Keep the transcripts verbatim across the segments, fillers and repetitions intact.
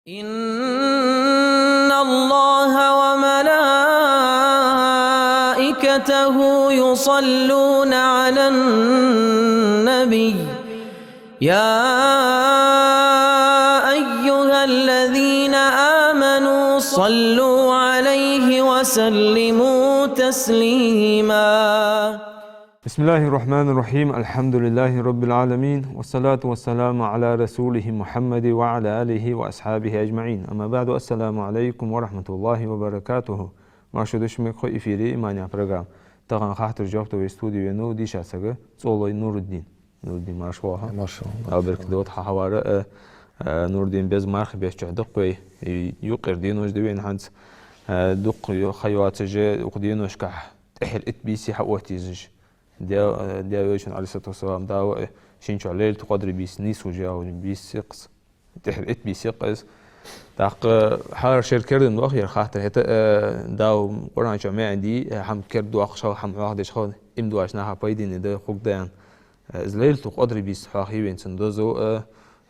إن الله وملائكته يصلون على النبي، يا أيها الذين آمنوا صلوا عليه وسلموا تسليما. بسم الله الرحمن الرحيم. الحمد لله رب العالمين. والصلاة والسلام على رسوله محمد وعلى آله وأصحابه أجمعين. أما بعد. السلام عليكم ورحمة الله وبركاته. Марша дола шо, мехкахой, эфире «Иман» яха программа. Тахан хаттарашта жоп дала вай студе венав дийша саг ЦӀолой Нуруддин. Нуруддин, марша воагӀалва. Марша воагӀалва. Дала беркат долда хьа хьавар. Э, э, Нуруддин, беза мархий бетта чу да-кх вай, и юкъера денош да вайна хӀанз. Э, дукха ха йоацаш, укх деношкахь тӀехьара итт бийса хьаоттаеш. Даьла, э, Даьла Элчан, Ӏалайхи ссалату вассалам, Дала, э, шийна чу Лайлатуль-Къадр бийса нийслуш йола бийса я-кх из. ТӀехьара итт бийса я-кх из. ТӀаккха хӀара шера кердам доах ер хаттар. ХӀаьта, э, Дала Къуръан чу маӀан дий, э, хӀама кердадоаккхаш хила, хӀама хьоахадеш хила, иман долча наха пайдане да, хургда аьнна. Э, из Лайлатуль-Къадр бийса хьоахаве вайна цун дозал, э,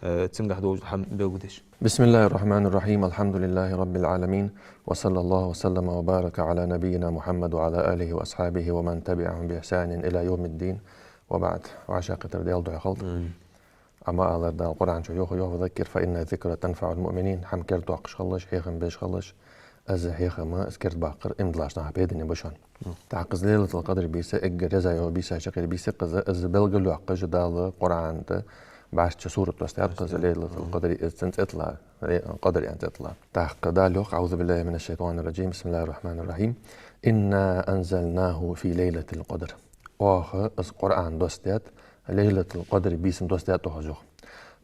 э, цунгахь долаш дола хӀама белгалдеш. بسم الله الرحمن الرحيم. الحمد لله رب العالمين. وصلى الله وسلم وبارك على نبينا محمد وعلى آله وأصحابه ومن تبعهم بإحسان إلى يوم الدين. وبعد. ВӀашагӀкхетар Даьла духьа хилда. Амин. Амма алар Дала Къуръан чу йоах, йоах: «وذكر فإن الذكرى تنفع المؤمنين». ХӀама кердадоаккхаш хилалаш, хьехам беш хилалаш, из хьехам, из кердабаккхар иман долча наха пайдане ба шоана. ТӀаккха из Лайлатуль-Къадр бийса эггара еза йола бийсаш юкъера бийса я-кх из, из белгалйоаккхаш Дала Къуръан тӀа бӀаьрча сурат доссадаьд-кх из, Лайлатуль-Къадр, из цун цӀи тилла, Къадр аьнна цӀи тилла. ТӀаккха Дала йоах: أعوذ بالله من الشيطان الرجيم. بسم الله الرحمن الرحيم. إنا أنزلناه في ليلة القدر. Оаха из Къуръан доссадаьд, Лайлатуль-Къадр бийсан доссадаьд оаха из, йоах.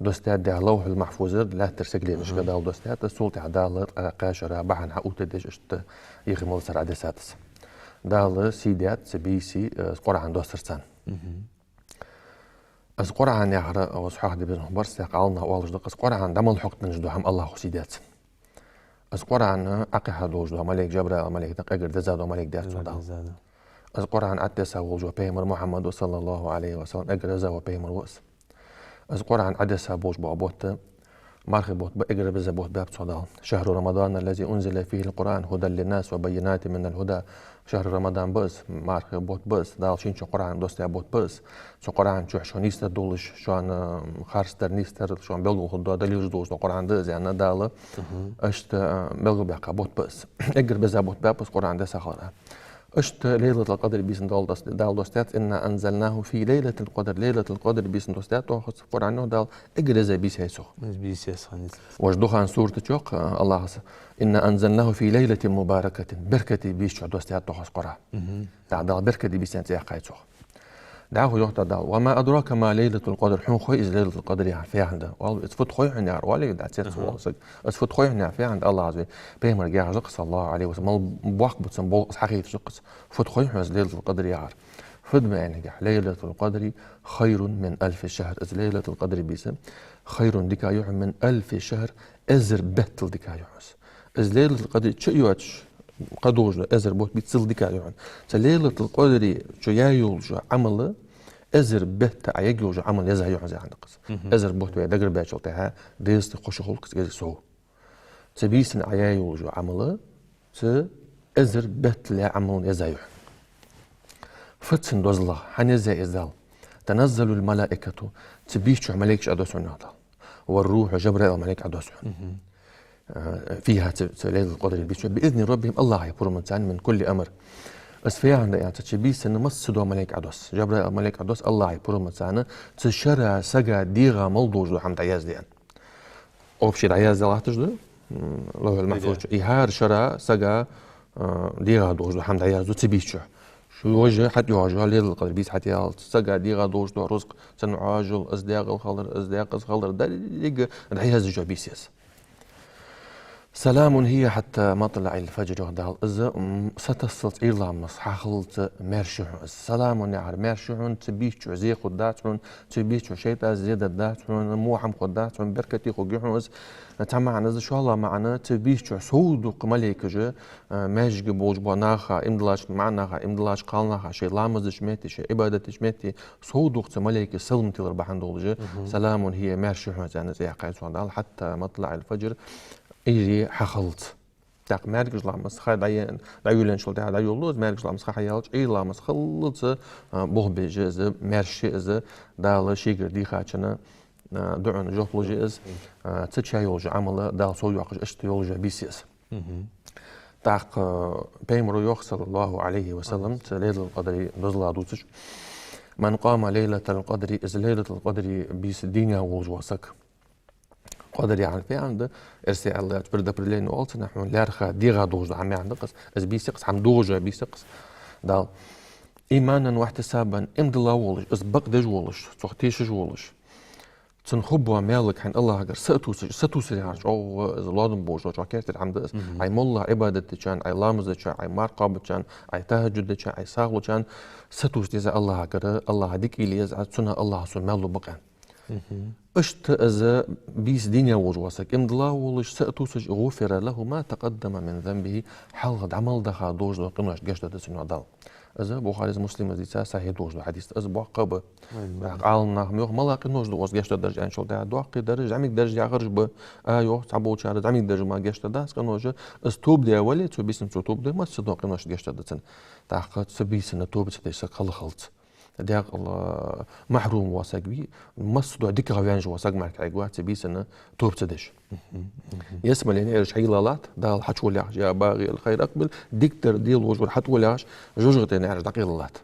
Доссадаьд, йоах, Лавхьул-Махьфузера лаьттара сигаленашка Дала доссадаьд из, цул тӀехьагӀа Дала ткъаь кхаь шера бахьан хьаоттадеш иштта юхе мел цар Ӏодессад из. Дала сий даьд цу бийсан, э, из Къуръан доссарца. Из Къуръан яхар, оаха хьоахаде безам бар, цхьаькха Ӏаламнаха оалаш да-кх, из Къуръан дӀа мел хьокхаденна дола хӀама АллахӀа сий даьд цунна. Из Къуръан Ӏокхихьа долаш дола малейк, Жабраил малейк да, эггара деза дола малейк даьд цунна Дала. Из Къуръан Ӏодесса волаш вола пайхамар Мухьаммад ва, саллаллахӀу Ӏалайхи ва саллам, эггара деза вола пайхамар ва из. Из Къуръан Ӏодесса болаш бола бутт, мархий бутт ба, эггара беза бутт баьб цох Дала. شهر رمضان الذي أنزل فيه القرآن هدى للناس وبينات من الهدى. Шахьру Рамадан ба из, мархий бутт ба из, Дала шийна чу Къуръан доссадаь бутт ба из. Цу Къуръан чухь шоана нийсдар долаш, шоана харцдар, нийсдар, шоана белгалхургдола далилаш долаш дола Къуръан да из, аьнна Дала. Иштта, а, белгалбаьккха бутт ба из. Эггара беза бутт баьб из Къуръан десса хилара. Иштта Лайлатуль-Къадр бийсан Дала дос-, Дала доссадаьд: إنا أنزلناه في ليلة القدر. Лайлатуль-Къадр бийсан доссадаьд оаха из Къуръан, йоах Дала, эггара еза бийса я из, йоах. Из бийса я из, хӀанз. Вож Духан сурата чу йоах АллахӀа: إنا أنزلناه في ليلة مباركة. Беркате бийса чу доссадаьд оаха из Къуръан. ТӀаккха Дала беркате бийса аьнна цӀи яьккхай цох. ДӀахо йоах Дала: وما أدراك ما ليلة القدر. Хьона хой из Лайлатуль-Къадр яхар фу яхар да? Оал, из фуд хой хьона яхар, оал, дӀа цецвола саг. Из фуд хой хьона яхар фу яхар да, АллахӀа вай пайхамарга яхаш да-кх, саллаллахӀу Ӏалайхи ва саллам. Мел боккха ба цун болх, из хьахайташ да-кх из. Фуд хой хьона из Лайлатуль-Къадр яхар? Фуд ма аьннагахь: ليلة القدر خير من ألف شهر. Из Лайлатуль-Къадр бийса خير, дика я хьона, من ألف شهر, эзар беттал дика я хьона из. Из Лайлатуль-Къадр чу йоацаш кхы долаш дола эзар бутт бийцал дика я хьона. Цу Лайлатуль-Къадр чу яь йолаш йола Ӏамал эзар бетта Ӏа ергйолаш йола Ӏамал еза я хьона, яхаш да-кх из. Мгм. Эзар бутт вай дагар баьчул тӀехьагӀа Деза тӀа ховш хул-кх из, кӀезига сов. Цу бийсан Ӏа яь йолаш йола Ӏамал, цу эзар бетта лаьа Ӏамал еза я хьона. Фуд цун дозал? ХӀана еза я из Дала? تنزل الملائكة. Цу бийса чу малейкаш Ӏодосс хьона, йоах Дала. والروح, Жабраил малейк Ӏодосс хьона. Мгм. Э, فيها, цу, цу Лайлатуль-Къадр бийса чу, بإذن ربهم, АллахӀа пурамца, من كل أمر. Из фу яхар да аьлча, цу бийсан массадола малейк Ӏодосс. Жабраил малейк Ӏодосс АллахӀа пурамца, цу шера сага дегӀа мел долаш дола хӀама дӀаязде аьнна. Общий дӀаязде латташ да, м, Лавхьул-Махьфуз чу. И хӀара шера сага, э, дегӀа долаш дола хӀама дӀаязду цу бийса чу. Шу вожа хьатӀайоагӀаш йола, Лайлатуль-Къадр бийса хьатӀаяьлча, сага дегӀа долаш дола рузкъ, цун Ӏоажал, из дегӀал хилар, из декъаза хилар, деррига дӀаязде йола бийса я из. سلام هي حتى مطلع الفجر, йоах Дала. Из, м, сатоссалца Ӏуйран ламаз хьахиллалца маьрша я хьона из. سلام яхар маьрша я хьона, цу бийса чу зе хургдац хьона, цу бийса чу шайтӀас зе дергдац хьона, во хӀама хургдац хьона, беркате хургья хьона из. Цхьа маӀан из, шоллагӀа маӀан, цу бийса чу сов дукха малейкаш, э, маьждиге болаш бола наха, иман диллача маӀан наха, иман диллача кхалнаха, шоай ламаз деча метте, шоай Ӏибадат деча метте, сов дукха цу малейкаша салам телар бахьан долаш, Мгм. سلام هي, маьрша я хьона из, аьнна, цӀи яьккхай цох Дала, حتى مطلع الفجر, Ӏуйре хьахиллалца. ТӀаккха маьркӀажа ламаз ха дӀа-, дӀайолаенначул тӀехьагӀа дӀайолалу из, маьркӀажа ламаз ха хьаялча, Ӏуйре ламаз хиллалца, а, болх беш я из, маьрша я из, Дала шийгара дийхачунна, а, дуӀанна жоп луш я из, а, цу чу йолаш йола Ӏамал Дала совйоаккхаш, иштта йолаш я бийса я из. ТӀаккха Пайхамара йоах, صلى الله عليه وسلم, цу Лайлатул-Къадра дозал дувцаш: «من قام ليلة القدر», из Лайлатул-Къадра бийса дийна волаш вола саг. Къадр яхар фу яхар да, эрсий аьлча предопределение оал цунах, хьона лаьрхӀа дегӀа долаш да хӀама яхар да-кх из. Из бийса я-кх из, хӀама догӀаш дола бийса я-кх из. Дала. «إيمانا واحتسابا», иман дилла волаш, из бакъдеш волаш, цох тешаш волаш. Цун хургбола маьл хьайна АллахӀагара са а тувсаш, са тувсар яхар чӀоагӀа из лоадам болаш да, чӀоагӀа керттера хӀама да из. Ӏа моллагӀа Ӏибадат дечарна, Ӏа ламаз дечарна, Ӏа марха кхоабачарна, Ӏа тахӀажжуд дечарна, Ӏа сагӀа лучарна са тувса деза АллахӀагара, АллахӀа дика уйла еза Ӏа, цунах АллахӀа сона маьл лургба-кх аьнна. Иштта из бийса дийна волаш вола саг, иман дилла волаш, са а тувсаш, «غفر له ما تقدم من ذنبه», хьалха дӀа мел даха долаш дола къинош гешт дергда цунна Дала. Из Бухарес, Муслимас дийца сахьихь долаш дола хьадис да. Из боккха кхаъ ба. Ӏаламнаха йоах, мел къинош да укхаза гешт дергдараш аьнначул тӀехьагӀа, доккхий даржаш, зӀамига даржаш яхараш ба. А, йоах, цхьаболчар зӀамига даржа мара гешт дергдац къинош, из тоба даь вале, цу бийсан цо тоба даь, массадола къинош гешт дергда цунна. ТӀаккха цу бийсан тоба ца деш саг хала хилац. Декъала махьрум вола саг вий, массадола дикагӀа ваьнна вола саг мара хьегва цу бийсан тоба ца деш. Ялсмален наӀараш хьайийлла латт, Дала хьачувола яхаш: «يا باغي الخير أقبل», дикадар де ловш вар хьатӀавола яхаш, жожагӀатен наӀараш дӀакъайла латт.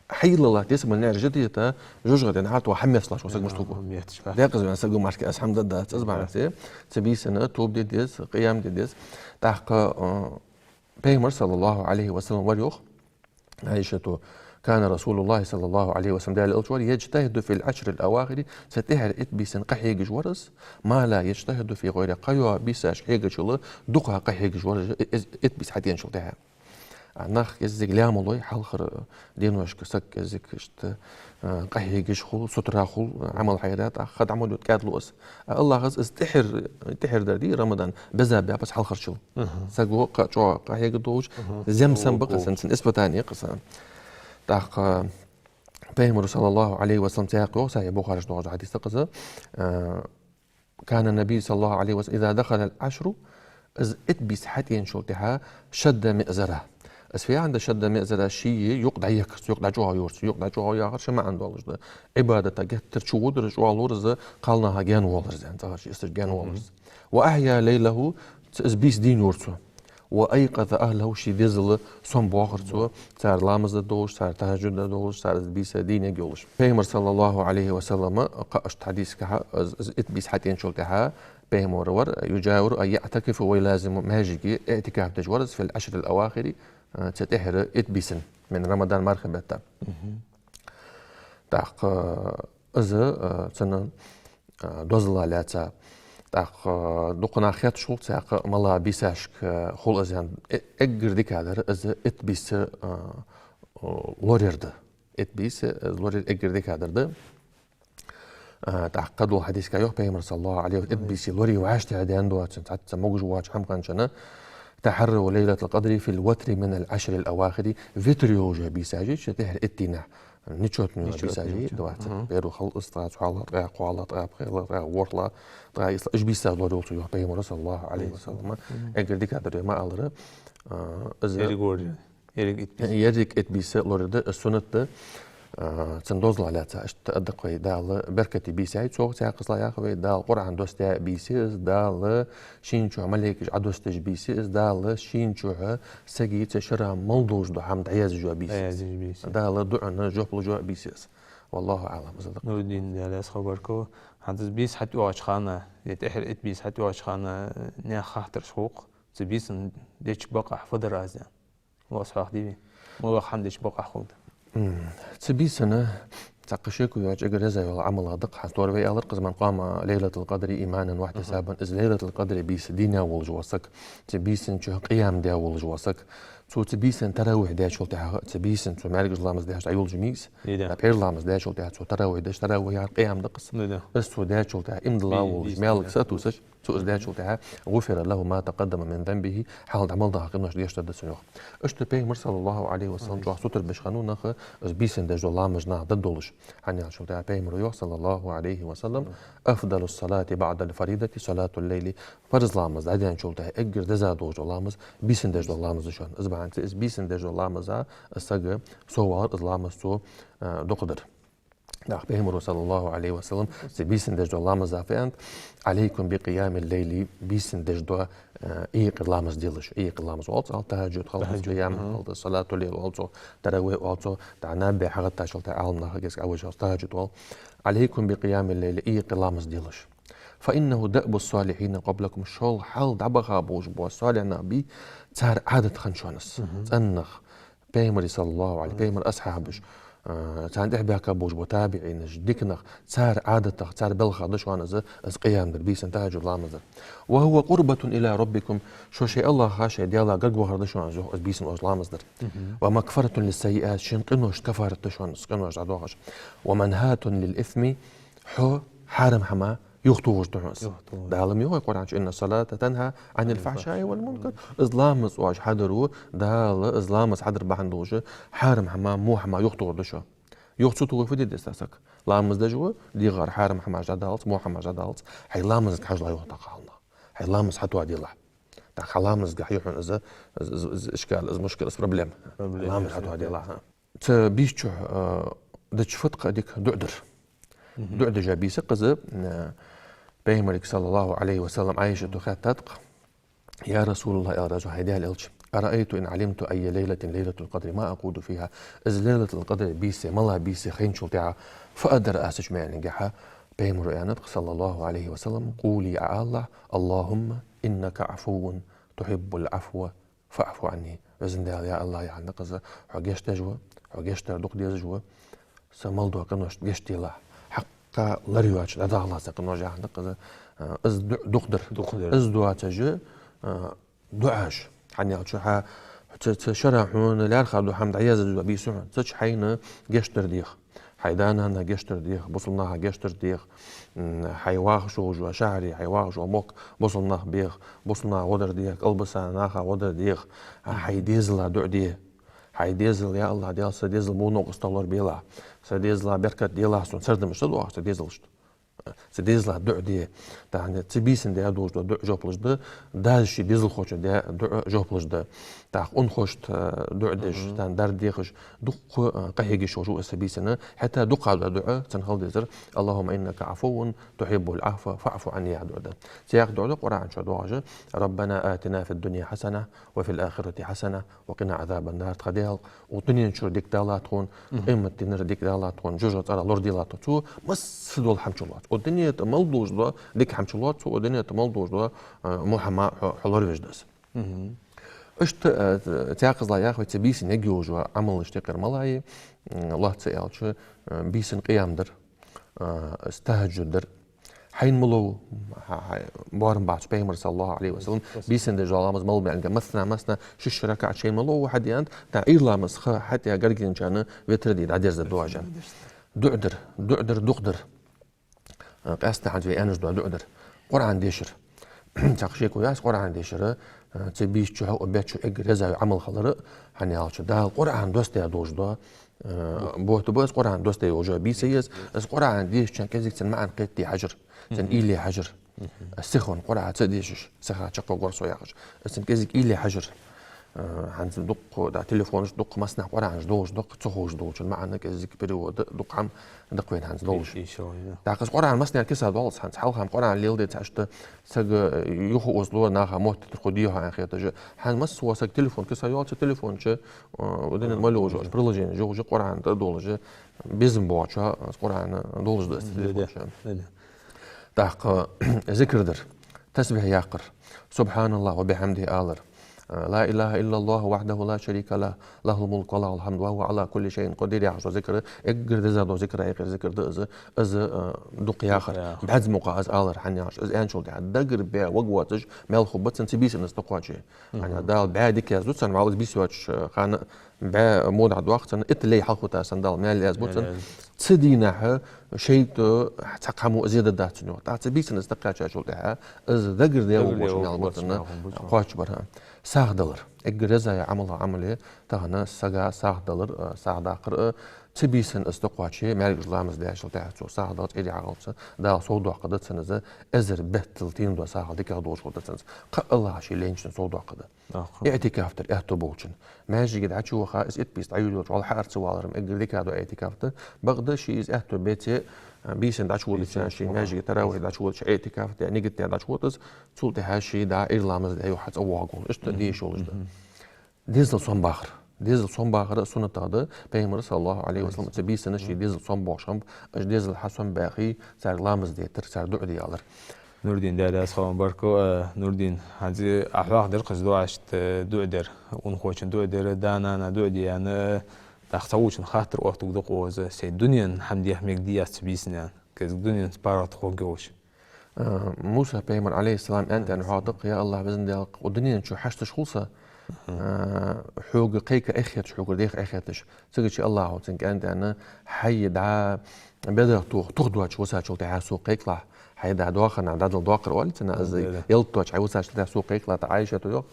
Хьайийлла латт ялсмален наӀараш, жа дета, жожагӀатен наӀараш тӀа хьамеца латташ вола саг мишта хургва. Декъаза ваьнна саг мара из хӀама дергдац, из бахьан долаш. Цу бийсан тоба де деза, къиям де деза. ТӀаккха, э, Пайхамар, صلى الله عليه وسلم, вар йоах, Ӏайшата: «كان رسول الله صلى الله عليه وسلم», Даьла Элча вар, «يجتهد في العشر الأواخر», цу тӀехьара итт бийсан къахьегаш вар из, «ما لا يجتهد في غيرها», кхыйола бийсашка хьегачул дукха къахьегаш вар из, итт бийса хьатӀаеначул тӀехьагӀа. А нах кӀеззига лаьма лой, хьалхарча деношка саг кӀеззига иштта, а, къахьегаш хул, сутара хул, Ӏамал хьайра, тӀаккха дӀа ма дут кӀаьдлу из. А АллахӀа из тӀехьар-, тӀехьара дар дий, Рамадан, беза баьб из хьалхарчул. Саго кхы чӀоагӀа къахьега долаш, зем сам бакъа санна цун испытание кхы санна. ТӀаккха Пайхамара, صلى الله عليه وسلم, цхьаькха йоах, сахьихь Бухарес доагӀаш дола хьадис да-кх из, а, «كان النبي صلى الله عليه وسلم إذا دخل العشر», из итт бийса хьатӀаеначул тӀехьагӀа, «شد مئزره». Из фу яхар да, «شد مئزره», ший юкъ дӀаехкар цо, юкъ дӀачӀоагӀйора цо, юкъ дӀачӀоагӀйо яхар ши маӀан долаш да. Ӏибадата геттара чуводар из, чӀоагӀлора из, кхалнаха гаьна воалар из, цӀагӀарча йисташ гаьна воалар из. «وأحيا ليله», ц-, из бийса дийна йора цо. «وأيقظ أهله», ший дезал сомабоахар цо, цар ламаз дергдолаш, цар тахӀажжуд дергдолаш, цар из бийса дийна ергйолаш. Пайхамар, صلى الله عليه وسلم, кхыча хьадиса тӀа, из, из итт бийса хьатӀаеначул тӀехьагӀа Пайхамар вар, «يجاور أي يعتكف ويلازم», маьждиге иӀтикаф деш вар из, «في العشر الأواخر», а, цу тӀехьара итт бийсан, من رمضان, мархий бетта. ТӀаккха из, а, цун, а, дозал лаьца. ТӀаккха дукха нах хетташ хул цхьаькха, малагӀа бийсашка хул из аьнна. Э-, эггара дикадар из итт бийса, а, лораяр да. Итт бийса, а, лораяр эггара дикадар да. А, тӀаккха кхыдолча хьадиса тӀа йоах Пайхамара, صلى الله عليه وسلم, итт бийса лорае вӀаштӀехьа даьнна доацаш цхьацца могаш воацача хӀама хиннача: «تحروا ليلة القدر في الوتر من العشر الأواخر», витр йолаш йола бийсаш я цу тӀехьара итт дийнахьа. Нечётный йола бийсаш я, двадцать первый хул из, тӀаккха цхьоалагӀа ткъаь, кхоалагӀа ткъаь, пхелагӀа ткъаь, ворхӀлагӀа ткъаь, ийслагӀа, уж бийсаш лорае йола цо, йоах Пайхамара, صلى الله عليه وسلم. Эггара дикадар я ма аллара, а, из ерриг лораяр, ерриг итт бийса. Ерриг итт бийса лораяр да, из суннат да, а, цун дозал лаьца. Иштта аргда-кх вай, Дала беркате бийса я цох, цхьаькхаза яхар вай, Дала Къуръан доссадаь бийса я из, Дала шийна чухь малейкаш Ӏодоссадеш бийса я из, Дала шийна чухь сага цу шера мел долаш дола хӀама дӀаязъеш йола бийса я из. ДӀаязъеш бийса я. Дала дуӀанна жоп луш йола бийса я из. والله أعلم, из да-кх. Нуруддин, Даьла раьза хилва баркал. ХӀанз из бийса хьатӀайоагӀача хана, е тӀехьара итт бийса хьатӀайоагӀача хана, наьха хаттараш хул-кх, цу бийсан деча бакъахьа фу дар аз аьнна. Лоацца хьоахадий вай? МалагӀа хӀама деча бакъахьа хургда? М, цу бийсан цхьаккха шеко йоацаш, эггара еза йола Ӏамал да-кх, хӀанз тӀа вай аьлар-кх из: «من قام ليلة القدر إيمانا واحتسابا». Из Лайлатул-Къадра бийса дийна волаш вола саг, цу бийсан чухь къиям даь волаш вола саг, Цо цу бийсан таравихь даьчул тӀехьагӀа, цу бийсан цо маьркӀажа ламаз даьчул тӀехьагӀа йолча миса, Ида. ТӀаккха пхьера ламаз даьчул тӀехьагӀа цо таравихь деш, таравихь яхар къиям да-кх из. Ида. Из цо даьчул тӀехьагӀа иман дилла Би-, волаш, бийсан маьлага са а тувсаш, цо из даьчул тӀехьагӀа, غفر له ما تقدم من ذنبه, хьалха дӀа мел даьха къинош гешт дергда цунна, йоах. Иштта Пайхамар, صلى الله عليه وسلم, чӀоагӀа сутара беш хиннав нах, из бийсан деш дола ламаз наха дергдолаш. ХӀана аьлча, Пайхамара йоах, صلى الله عليه وسلم: أفضل الصلاة بعد الفريضة صلاة الليل. Парз ламаз дӀадаьнначул тӀехьагӀа эггара деза долаш дола ламаз бийсан деш дола ламаз да шоана. Из бахьан долаш, из бийсан деш дола ламаза из саг соввалар, из ламаз цо, а, дукха дар. ТӀаккха Пайхамара, صلى الله عليه وسلم, цу бийсан деш дола ламаза фу аьннад: عليكم بقيام الليل, бийсан деш дола, а, юкъера ламаз делаш. Юкъера ламаз оал цох, тахӀаджуд, халкъ, Тахьаджуд, къиям, аха. Халкъ, салатул-лайл оал цох, таравихь оал цох, дӀа наб бе хьагӀаттачул тӀехьагӀа Ӏаламнаха кӀезига Ӏовижа, тахӀаджуд оал. عليكم بقيام الليل, юкъера ламаз делаш. فإنه دأب الصالحين قبلكم, шул хьалха дӀабаха болаш бола салихӀ нах бий, цар Ӏадат хиннад шоана из. Мгм. ЦӀеннах, Пайхамара, صلى الله عليه, Пайхамара асхьабаш, а, царна тӀехьа баьхка болаш бола табиӀинаш, дика нах, цар Ӏадатах, цар балхах да шоана из, из къиям дар, бийсан тахӀаджуд ламаз дар. وهو قربة إلى ربكم, шо шоай АллахӀа, шоай Даьлага гарга вахар да шоана из, йоах, из бийсан оаш ламаз дар. Мгм. ومغفرة للسيئات, шоай къиношта каффарат да шоана из, къинош дӀадоахаш. ومنهاة للإثم, хьо хьарам хӀамах юхатохаш да хьона из. Юхатохаш. Дала ма йоахий Къуръан чу: إن الصلاة تنهى عن الفحشاء والمنكر. Из ламаз оаш хьадаро, Дала из ламаз хьадар бахьан долаш хьарам хӀамах, во хӀамах юхатохар да шо. Юха ца тохе фу де деза саг? Ламаз деш ва, дегӀара хьарам хӀамаш дӀадаллалца, во хӀамаш дӀадаллалца, хьай ламазага хьажал юха тӀаккха хьалха. Хьай ламаз хьатоха делахь. ТӀаккха хьа ламазага хьежа хьона из, из, из, из ишкал, из мушкил, из проблема. Проблема, Ламаз ясно, хьатоха ясно. делахь. Цу бийсан чу, а, дича фуд-кх дика? ДуӀа дар. Мгм. ДуӀа деш бийса-кх из, а, Пайхамарга, صلى الله عليه وسلم, Ӏайшата хаьттад-кх: يا رسول الله, аьлар цо, хӀай Даьла Элча, أرأيت إن علمت أي ليلة ليلة القدر ما أقول فيها. Из Лайлатул-Къадр бийса малагӀа бийса я хайначул тӀехьагӀа фу дар аз цу чу, аьнна, аьннад-кх. Пайхамара аьннад-кх, صلى الله عليه وسلم: قولي, Ӏа алалахь: اللهم إنك عفو تحب العفو فاعف عني. Везан Даьла, я АллахӀ, яхар да-кх из, хьо гешт деш ва, хьо гешт дар дукха дезаш ва, са мел дола къиношта гешт делахь. Хьакъ лар йоацаш дӀадахалахь са къинош, яхар да-кх из. А, из ду-, дукха дар. Дукха дар. Из доацаш, а, дуӀаш. ХӀана аьлча, хьа, цу, цу шера хьона лаьрхӀа дола хӀама дӀаяздаь дола бийса я хьона. Цу чу хьайна гешт дар деха. Хьай да-нана гешт дар деха, бусалба наха гешт дар деха, м, хьай вахаш волча шахьаре, хьай вахаш волча мехка бусалба нах беха, бусалба наха гӀо дар деха, кӀалбиса наха гӀо дар деха, а, хьай дезала дуӀа де. Хьай дезала, я АллахӀ, Даьла, са дезала во новкъостал лорабелахь, са дезала беркат делахь сона, сардамаш да оаха са дезалашта. Цу дезала дуӀа де. ТӀаккха цу бийсан даь долаш дола дуӀа жоп луш да, дас ший дезалхочоа даь дуӀа жоп луш да. ТӀаккха унахошта, э, дуӀа деш, Мгм. тӀаккха дар дехаш, дукха, э, къахьегаш йолаш ва из цу бийсан. ХӀаьта дукха дола дуӀа, цун хила дезар: اللهم إنك عفو تحب العفو فاعف عني, яха дуӀа да. Цхьаькха дуӀа да Къуръан чу доагӀаш: ربنا آتنا في الدنيا حسنة وفي الآخرة حسنة وقنا عذاب النار. Тха Даьла, укх дунен чура дика далахь тхона, Мгм. къематдийнахьара дика далахь тхона, жожагӀатен цӀерах лораделахь тхо. Цо массадола хӀама чулоац. Укх дунен тӀа мел долаш дола дика хӀама чулоац цо, укх дунен тӀа мел долаш дола, а, во хӀама хьо, хьо лоравеш да из. Мгм. Иштта, а, цхьаькхаза яхар, вай цу бийсан эггара йолаш йола Ӏамалаш тӀехьара малагӀа я, м, лоацца аьлча, а, бийсан къиям дар, а, тахӀаджуд дар, Хьайна ма лов, хьа-, хьа-, боарам бац Пайхамара, صلى الله عليه وسلم, бийсан деш дола ламаз мел баьнга, масна, масна, шишша ракаӀат шайна ма лов хьадеант, тӀаккха Ӏуйра ламаза ха хьатӀа гаргаденчарна витр де дӀадерза доажан. ДуӀа дар, дуӀа дар, дукха дар. Къаьстта хӀанз вай аьнна дола дуӀа дар. Къуръан дешар. Цхьа шеко яц Къуръан дешар, цу бийсан чу хьалха бетта чу эггара деза йола Ӏамал хилар, хӀана аьлча Дала Къуръан доссадаь долаш дола, Э, бутт ба из Къуръан доссадаь йолаш йола бийса я из, из Къуръан дешачоа кӀезига цун маӀан кхетаде хьажар, цун уйла е хьажар. Из сиха Къуръан ца дешаш, сиха чакхваргва со яхаш. Из цун кӀезига уйла е хьажар. Э, хӀанз дукха, да, телефонаш дукха массанахьа Къуръанаш долаш да-кх, ца ховш долчун маӀан кӀезига перевод, дукха хӀама да-кх вайна хӀанз долаш. ТӀаккха из Къуръан массанахьара киса доаллац хӀанз. Хьалха-м Къуръан леладе ца хьашта, саг, э, юха озло наха мотт тӀа хургдий хьона аьнна хеташ. ХӀанз масса вола саг телефон киса йоаллача, телефон чу, э, укх дунен тӀа мел йолаш йола приложенеш йолаш, Къуръан тӀа долаш, безам боагӀачоа из Къуръан долаш да из телефон чу. ТӀаккха зикр дар, тасбихь яккхар, سبحان الله وبحمده алар, لا إله إلا الله وحده لا شريك له، له الملك وله الحمد وهو على كل شيء قدير яхаш дола зикр, эггара деза дола зикр, эггара зикр да из, из, э, дукха яхар. Дукха яхар. БӀаьзза мукъагӀа из алар хӀана яхаш, из аьнначул тӀехьагӀа даггара бе ваг воацаш мел хургба цун цу бийсанна из тӀакхоаче. ХӀана аьлча Дала бӀаь дика язду цунна, валлахӀи, из бийса йоацаш хана бӀаь модахь доах цунна, итт лай хьалхавитар санна Дала маьл язбу цунна. Маьл язбу. Цу дийнахьа шайтӀо цхьаккха хӀама зе дергдац цунна. ТӀаккха цу бийсанна из тӀакхачачул тӀехьагӀа, из даггара де ваг воацаш мел хургба цунна, кхоачаш бар. СагӀа далар. Эггара деза я Ӏамалех Ӏамал, тахан сага сагӀа далар, э, сагӀа даккхар, э, цу бийсанна из тӀакхоаче, маьркӀажа ламаз даьчул тӀехьагӀа цо сагӀа далча, Ӏуйре хьагӀалца, Дала совдоаккхаргда цунна из, эзар беттал тийна дола сагӀа дикагӀа долаш хургда цунна из. Кхы а АллахӀа ше леначунна совдоаккхаргда. Аха. ИӀтикаф дар аьттув болчун. Маьждиге дӀачуваха, из итт бийса дӀайодача, вала хьаарца валар эггара дикагӀа дола иӀтикаф да. Бакъда ше из аьттув беце, а, бийсанна дӀачуводача, бийсанна ше чувода, маьждиге таравихь дӀачуводача, иӀтикаф да, нигат даь дӀачувода из, цул тӀехьагӀа ше дӀа Ӏуйре ламаз даь юха цӀавоагӀаргва. Иштта, мгм, де йиш йолаш да. Мгм. Дезал сомабахар. Дезал сомабахар суннатагӀа да. Пайхамара, саллаллахӀу Ӏалайхи ва саллам, цу бийсанна ше дезал сомабоахаш хиннаб, уж дезал хьасомабаьхе, царга ламаз деттар, цар дуӀа де аьлар. Нурдин, Даьла раьза хилва, баркал, э, Нурдин, хӀанз Ӏа хьоахадир-кх из дуӀашта, э, дуӀа дар. Унахочун дуӀа дар, да-нана дуӀа де аьнна, э, тӀаккха цхьаволчун хаттар оттаргда-кх укхаза, сай дунен хӀама деха мегадий аз цу бийсанна аьнна, кӀезига дуненца паргӀата хургйолаш. Э, Муса пайхамара, Ӏалайхи ссалам, аьннад, аьнна, хьоахадаьд-кх: «Я АллахӀ, Везан Даьла, укх дунен чу хьашташ хул со, э, хьога кхайка эхь хеташ, хьогара деха эхь хеташ». Цигача АллахӀа цунга аьннад, аьнна: «Хьай дӀа бедарах тух, тух доацаш висачул тӀехьагӀа сога кхайкалахь, хьай дӀа доахарна дӀадала доаккхар оалий цунна, из ялат доацаш хьай висачул тӀехьагӀа сога кхайкалахь». ТӀаккха Ӏайшата йоах,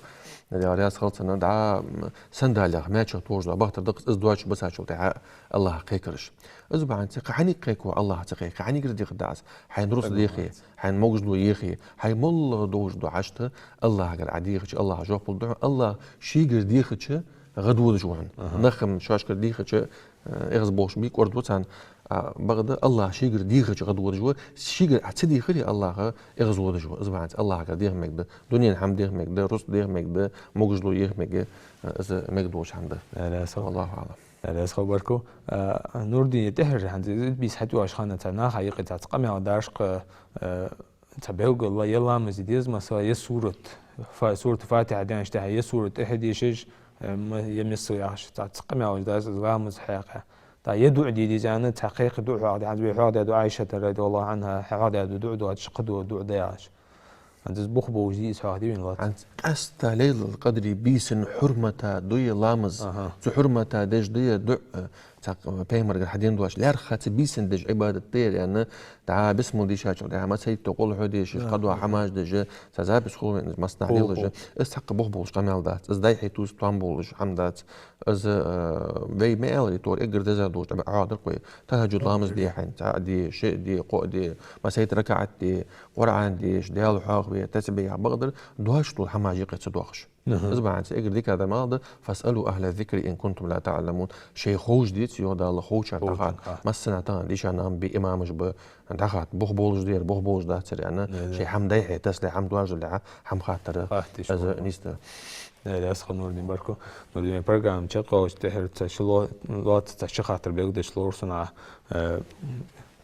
Даьла раьза хилва цунна, дӀа, м, сандалех маьчех тохаш дола бахтар да-кх из, из доацаш бисачул тӀехьагӀа АллахӀа кхайкараш. Из бахьанца кхы хьанга кхайко АллахӀа ца кхайка, кхы хьангара дехаргда из? Хьайна рузкъа деха, хьайна могаш-ло еха, хьай моллагӀа долаш дола хьашт АллахӀагара Ӏа дехача, АллахӀа жоп лургда хьона, АллахӀ шийгара дехача гӀадводаш ва хьона. Аха. Нах-м шоашкара дехача, э, эгӀазболаш бий, кӀордадо царна. А, бакъда АллахӀ шийгара дехача гӀадводаш ва, шийгара Ӏа ца дехаре, АллахӀ эгӀазводаш ва. Из бахьанца АллахӀагара деха мегаш да, дунен хӀама деха мегаш да, рузкъа деха мегаш да, могаш-ло еха мег-, э, из мегаш долаш хӀама да. Даьла раьза хилва. Валлаху аӀлам. Даьла раьза хилва, баркал. А, Нурдин, тӀехьара хӀанз из итт бийса хьатӀаоалаш хана цхьа наха юкъе цхьацца къамаьл дар-кх, э, цхьа белгала, е ламаз де деза, масала, е сурат, фа-, сурат Фатихьа даьнначул тӀехьагӀа е сурат тӀехьа дешаш, э, ма-, е миссел яхаш, цхьацца къамаьлаш да из ламаза хьакъехьа. ТӀаккха е дуӀа де деза аьнна, цхьа кхайка дуӀа хьоахадаьд, хӀанз вай хьоахадаьд Ӏайшата, радияллахӀу Ӏанха, хьоахадаьд дуӀа доацаш, кхыдола дуӀа да яхаш. ХӀанз из бух болаш дий из, хьоахадий вайна лоацца? ХӀанз къаьстта Лайлатул-Къадри бийсан хьурмата ду е ламаз. Аха. Цу хьурмата деш да е дуӀа. Цхьаккха пайхамарагара хьадена доацаш, лаьрххӀа цу бийсан деш Ӏибадат да ер аьнна, дӀа бисмал дийшачул тӀехьагӀа, масийтта къулхӀу дешаш, кхыдола хӀамаш деш, цхьа запись хул вайна, из массанахьа лелаш. Из цхьаккха бух болаш къамаьл дац. Из дӀай-хьай тувса тоам болаш хӀама дац. Из, э, вай ма аьларий, тхьовра эггара деза долаш, тӀаккха хьоахадаьд-кх вай. ТахӀаджуд ламаз де хьайна, цаӀ де, шиъ де, кхоъ де, масийтта ракаӀат де, Къуръан деша, Даьла хьоахаве, тасбихь яха, бакъдар доацаш дола хӀамаш юкъе ца доахаш. Аха. Из бахьанца эггара дикагӀдар малагӀа да: «فاسألوا أهل الذكر إن كنتم لا تعلمون». Шоай ховш деце, йоах Дала, ховчарна дӀахатта. Ховчарна, а. Массанахьа тахан дийша нах ба, имамаш ба, дӀахатта, бух болаш да ер, бух болаш дац ер аьнна, да, да, шоай хӀама дӀай-хьай тасса, хӀама доаржаде, хӀама хаттара. Хатташ из нийса да. Даьла раьза хилва, Нурдин, баркал. Нурдин, вай программа чакхйоалача тӀехьара цхьа ши ло-, лоацца цхьа ши хаттар белгалдеш ловра сона, э,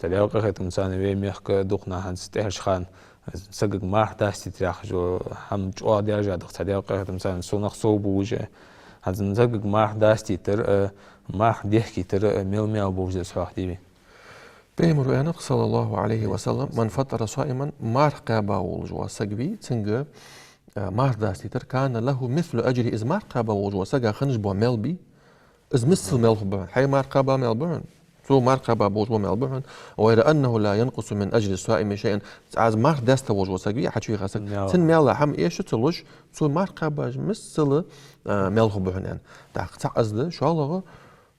Цу Даьла къахетамца вай мехка дукха нах хӀанз тӀехьарча хана сагага марха дастийтар яхаш хӀама чӀоагӀа даьржа да-кх, цу Даьла къахетамца, сона-кх совбувлаш. ХӀанз сагага марха дастийтар, э, марха дехкийтар, э, мел-мел болаш да из, хьоахадий вайна? Пайхамара аьннад-кх, саллаллахӀу Ӏалайхи ва саллам: «من فطر صائما», марха кхаьба волаш вола саг вий, цунга, э, марха дастийтар, «كان له مثل أجره», из марха кхаьба волаш вола сага хиннаш бола маьл бий, из миссел маьл хургба хьона. Хьай марха кхаьба маьл ба хьона, цо марха кхаьба болаш бола маьл ба хьона. «غير أنه لا ينقص من أجر الصائم شيئا». Цу, из марха даьста волаш вола саг вий, хьачувийха саг, цун маьла хӀама эша ца луш, цо марха кхаьбача миссел, а, маьл хургба хьона, аьнна. ТӀаккха цхьаъ из да, шоллагӀа,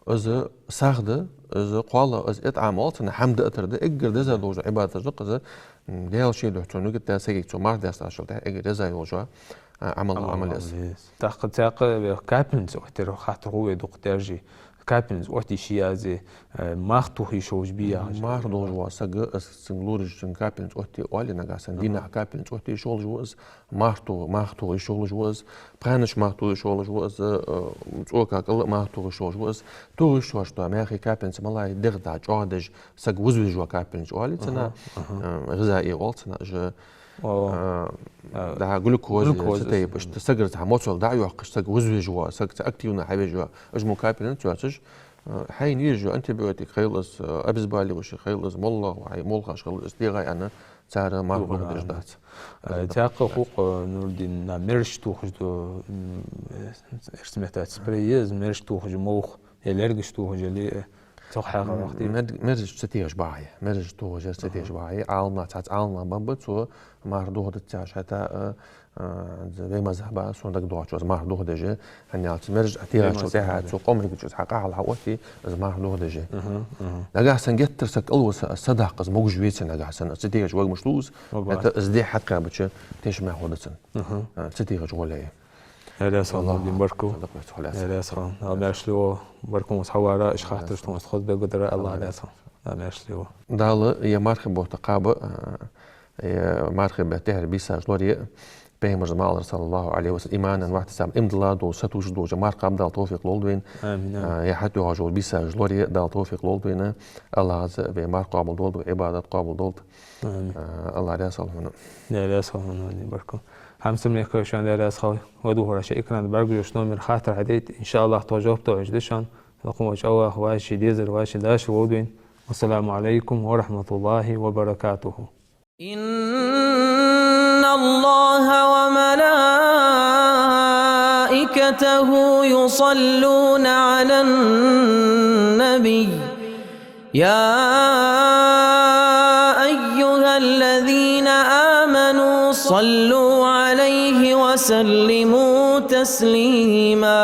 из сагӀа да, из кхоалагӀа, из итӀам оал цунах, хӀама дийтар да, эггара деза долаш дола Ӏибадаташ да-кх из, м, Даьла ший духьа цо нигат даь сагага цо марха даьстачул тӀехьагӀа эггара деза йолаш йола, а, Ӏамал, Ӏамал, Ӏамал я из. ТӀаккха цхьаькха вай капельница оттаяр хаттар хул вай дукха даьржий. Капельница оттае йиш йий аз, э, марха тоха йиш йолаш бий яхаш. Марха долаш вола саг, из цунга лораша, цунга капельница оттае оале, нагахьа санна дийнахьа капельница оттае йиш йолаш ва из, марха то-, марха тоха йиш йолаш ва из, пхаьнаш марха тоха йиш йолаш ва из, э, цӀока кӀал марха тоха йиш йолаш ва из, тоха йиш йолаш да маьхий капельница, малай дегӀ дӀа чӀоагӀдеш, саг вузвеш йола капельница оале цунах, э, гӀизаий оал цунах, уж О. А, А, да, глюкоза, глюкоза, цу тайпа, мгм. Иштта сагара цхьа моцал дӀа а йоаккхаш, саг вузвеш вола, саг цхьа активно хьавеш вола, уж мукапирин цоцаш, а, хьайна везаш йола антибиотик хилалца, а, обезболивающий хилалца, моллагӀа хьай, молхаш хилалца, из дегӀай аьнна, цар марха дохадеш дац. А, тӀаккха хукъ, а, Нурдин, на мерзаш тохаш да, м, эрсий меттала спрей, из мерзаш тохаш мух, е лергаш тохаш, е ли, э, цох хьагӀа вахти. Мер-, мерзаш ца тохаш бахьа, мерзаш тохаш яр ца тохаш бахьа. Ӏаламнах, цхьацца Ӏаламнах бан ба, цо марха дохадац яхаш, хӀаьта, а, а, вай мазхӀаба, сона дагадоагӀачох, из марха дохадеш, хӀана аьлча мерзаш а тохаш тӀехьа, цо къомригача цхьа къахьал хьаотте, из марха дохадеш. Мгм, мгм. Нагахьа санна геттара саг кӀалвиса, из ца даккха, из могаш веце нагахьа санна, из ца тохаш вагмаш луз, хӀаьта из дехьа хьакхаьбача, тешаме хьода цунна. Мгм. А, ца тохаш гӀоле. Даьла раьза хилва, Нурдин, баркал. Даьла раьза хилва. Даьла маьрша лойла, баркал хьона хьавара, уж хаттараш тхона хоза дагадара, АллахӀ раьза хилва. Даьла маьрша лойла. Дала ер мархий бутт кхаба, а, ер мархий бетта тӀехьара бийсаш лорае, Пайхамара ма аллара, صلى الله عليه وسلم, إيمانا واحتسابا, иман дилла долаш, сатувсаш долаш, марха кхаба Дала товфикъ лолда вайна. Амин, амин. А, ер хьатӀайоагӀаш йола бийсаш лорае Дала товфикъ лолда вайна. АллахӀа вай марха къоабал долда, вай Ӏибадат къоабал долда. Амин. А, АллахӀ раьза хилва хьона. Даьла раьза хилва хьона, Нурдин, баркал. Хьамсара мехкахой, шоана Даьла раьза хилва. Вай духьал шоай экрана тӀа бӀаргагуш номер хаттар хьадайта, إن شاء الله, тхо жоп тохаш да шоана. Лакха волча АллахӀа вай ший дезар, вай ший дашар лолда вайна. والسلام عليكم ورحمة الله وبركاته. إن الله وملائكته يصلون على النبي، يا أيها الذين آمنوا صلوا عليه وسلموا تسليما.